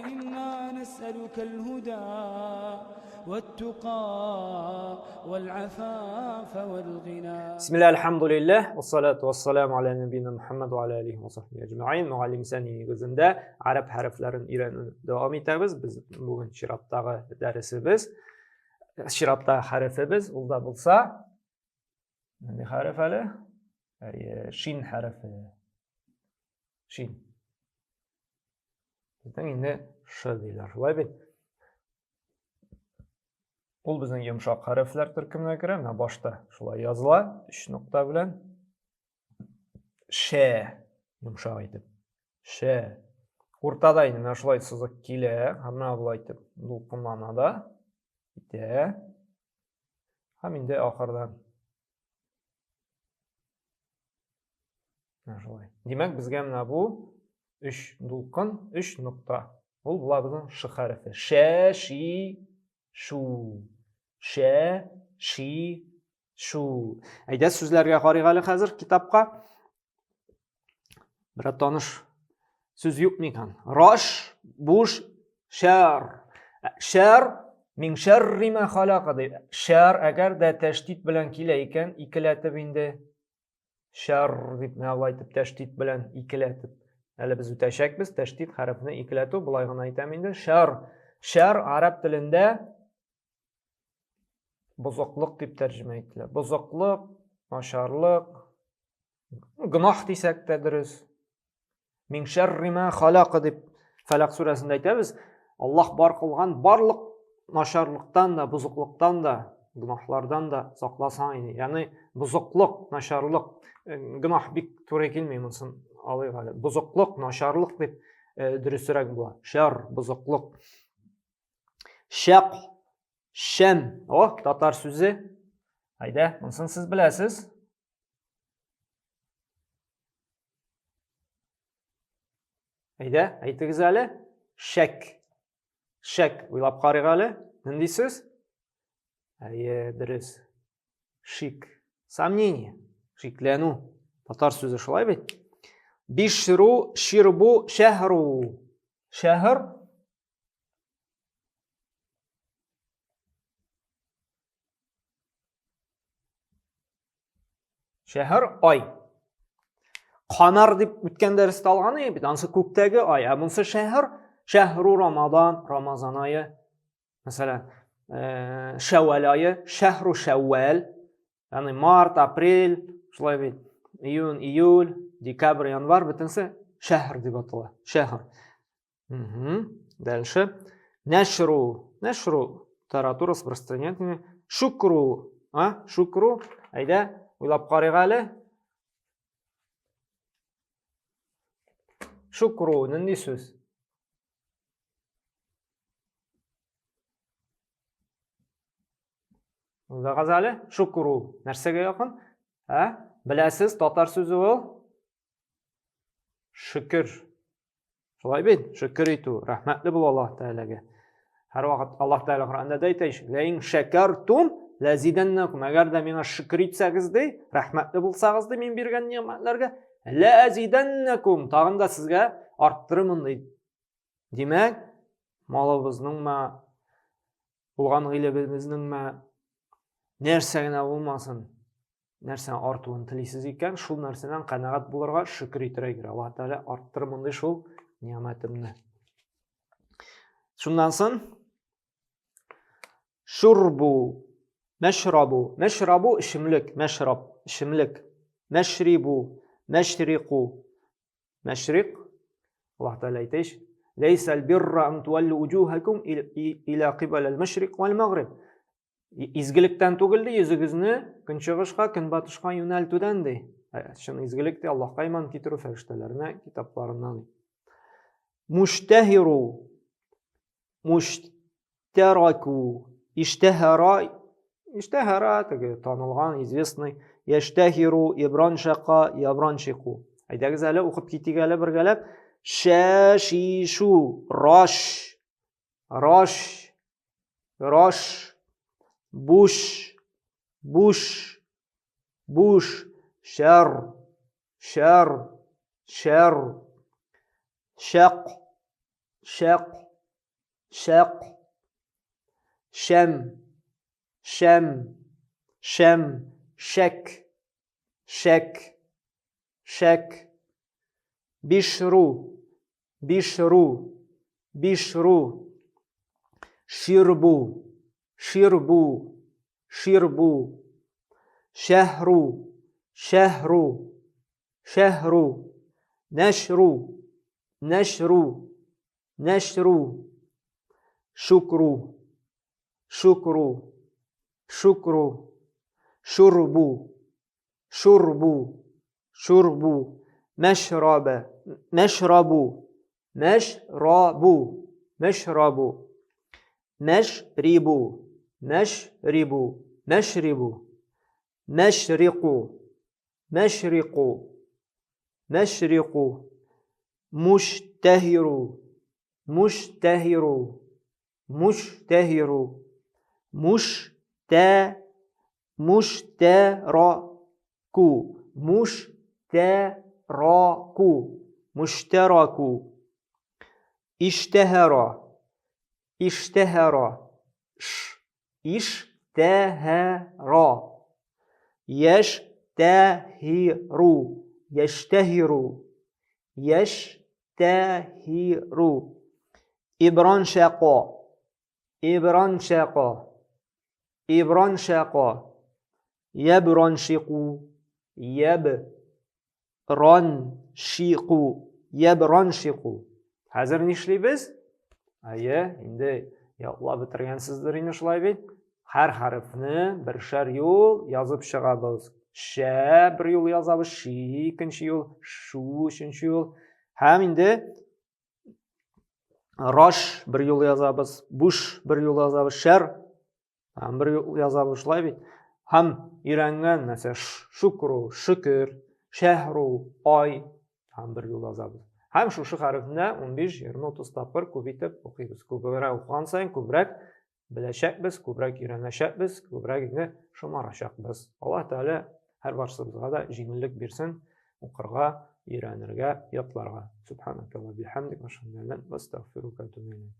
إنا نسألك الهدى والتقى والعفاف والغنى. بسم الله الحمد لله والصلاة والسلام على نبينا محمد وعلى آله وصحبه أجمعين. Мөгаллим Сәни нигезендә гарәп хәрефләрен өйрәнүне дәвам итәбез. Без бүген чираттагы дәресебез, чираттагы хәрефебез ул да булса нинди хәреф әле? Әйе, шин хәрефе. Шин. Безнең инде ш диләр. Шулай бит? Ул безнең йомшак хәрефләр төркеменә керә. Менә башта шулай языла, өч нокта белән. Шә йомшак итеп. Шә. Уртада инде менә шулай сызык килә, һәм менә болай итеп дулкынлана да китә. Һәм инде ахырдан Менә шулай. Димәк, безгә менә бу өч дулкын, өч нокта. Ул була безнең ш хәрефе. Шә, ши, шу. Шә, ши, шу. Әйдә сүзләргә карыйк әле хәзер китапка. Бераз таныш сүз юк микән? Раш, буш, шәр. Шәр мин шәрри ма халака ди. Шәр әгәр дә тәшдид белән килә икән, икеләтеп инде шәр дип менә болай итеп тәшдид белән икеләтеп. Әле без үтәчәкбез тәшдид хәрефне икеләтү, болай гына әйтәм инде. Шәр. Шәр араб телендә бозыклык дип тәрҗемә ителә. Бозыклык, начарлык, гөнаһ дисәк тә дөрес. Мин шәрри ма халака дип Фәләк сүрәсендә әйтәбез. Аллаһ бар кылган барлык начарлыктан да, бозыклыктан да, гөнаһлардан да сакласаң иде. Ягъни бозыклык, начарлык, э, гөнаһ бик туры килми монысын алыйк әле. Бозыклык, начарлык дип э, дөресрәк була. Шәр, бозыклык. Шәк, шәм. О, татар сүзе. Әйдә, монысын сез беләсез. Әйдә, әйтегез әле. Шәк. Шәк. Уйлап карыйк әле. Нинди сүз? Әйе, дөрес. Шик. Сомнение. Шикләнү. Татар сүзе шулай бит. Бишру, ширбу, шәһру. Шәһр Шәһәр ай. Канар дип үткән дәрестә алган идек бит, ансы күктәге ай, ә монысы шәһәр, шәһру Рамадан, Рамазан ае. Мәсәлән, э, Шәүвәл ае, шәһру Шәүвәл, ягъни март, апрель, шулай бит, июнь, июль, декабрь, январь бөтенесе шәһр дип атала. Шәһр. Угу. Дальше. Нәшру. Нәшру. Тарату распространять. Шукру. А? Шукру. Әйдә, уйлап карыйк әле. Шукру. Нинди сүз? Уйлагыз әле. Шукру. Нәрсәгә якын? Ә? Беләсез, татар сүзе ул. Шөкер. Шулай бит? Шөкер итү, рәхмәтле бул Аллаһ Тәгаләгә. Һәрвакыт Аллаһ Тәгалә Коръәндә дә әйтә ич, "Ләин шәкәртум ләзидәннәкум." Әгәр дә миңа шөкер итсәгез ди, рәхмәтле булсагыз ди мин биргән нигъмәтләргә, ләзидәннәкум, тагын да сезгә арттырырмын ди. Димәк, малыбызның булган гыйлемебезнең нәрсә генә булмасын, нәрсә артуын телисез икән, шул нәрсәдән канәгать булырга, шөкер итәргә кирәк. Аллаһ Тәгалә арттыр мондый шул нигъмәтемне. Шуннан соң шурбу, мәшрабу, мәшрабу эчемлек, мәшраб, эчемлек, мәшрибу, мәшрику, мәшрик. Аллаһ Тәгалә әйтә ич, Ләйсәл бирра ан туаллу вуҗухакум иля кибалал машрик вал магриб. Изгелектән түгел ди, йөзегезне көнчыгышка, көнбатышка юнәлтүдән ди. Ә, чын изгелек ди Аллаһка иман китерү, фәрештәләренә, китапларына ди. Муштаһиру, муштараку, иштаһара, иштаһара теге танылган, известный, яштаһиру, ибраншака, ябраншику. Әйдәгез әле укып китик әле бергәләп. Шә, ши, шу, раш, раш, Раш, буш, буш, буш, шәр, шәр, шәр, шәк, шәк. Шәк. Шәм. Шәм. Шәм. Шәк. Шәк. Шәк. Бишру. Бишру. Бишру. Ширбу. Ширбу. Ширбу. Шәһру. Шәһру. Шәһру. Нәшру. Нәшру. Нәшру. Шукру. Шукру. Шукру. Шурбу. Шурбу. Шурбу. Мәшрабә. Мәшрабу. Мәшрабу. Мәшрабу. Мәшрибу. Мәшрибу. Мәшрибу. Мәшрику. Мәшрику. Мәшрику. Муштәһиру. Муштәһиру. Муштәһиру. Муштә Муштәраку. Муштәраку. Муштәраку. Иштәһәра. Иштәһәра. Ш. Иштәһәра. Яшьтәһиру. Яшьтәһиру. Яшьтәһиру. Ибраншако. Ибраншако. Ибраншако. Ябраншику. Яб. Раншику. Ябраншику. Хәзер нишлибез? Әйе, инде ятлап бетергәнсездер инде шулай бит. Һәр хәрефне бершәр юл язып чыгабыз. Шә бер юл язабыз, ши икенче юл, шу өченче юл. Һәм инде раш бер юл язабыз, буш бер юл язабыз, шәр һәм бер юл язабыз шулай бит. Һәм өйрәнгән, мәсәлән, шукру, шөкер, шәһру, ай һәм бер юл язабыз. Һәм шушы хәрефне 15, 20, 30 тапкыр күп итеп укыйбыз. Күбрәк укыган саен күбрәк беләчәкбез, күбрәк өйрәнәчәкбез, күбрәк инде шомарачакбыз. Аллаһ Тәгалә һәр барысыбызга да җиңеллек бирсен укырга, өйрәнергә, ятларга. Субханакалла бихамдик, ашһаду ан ла илаһа илля анта, астагфирука ва атубу илейк.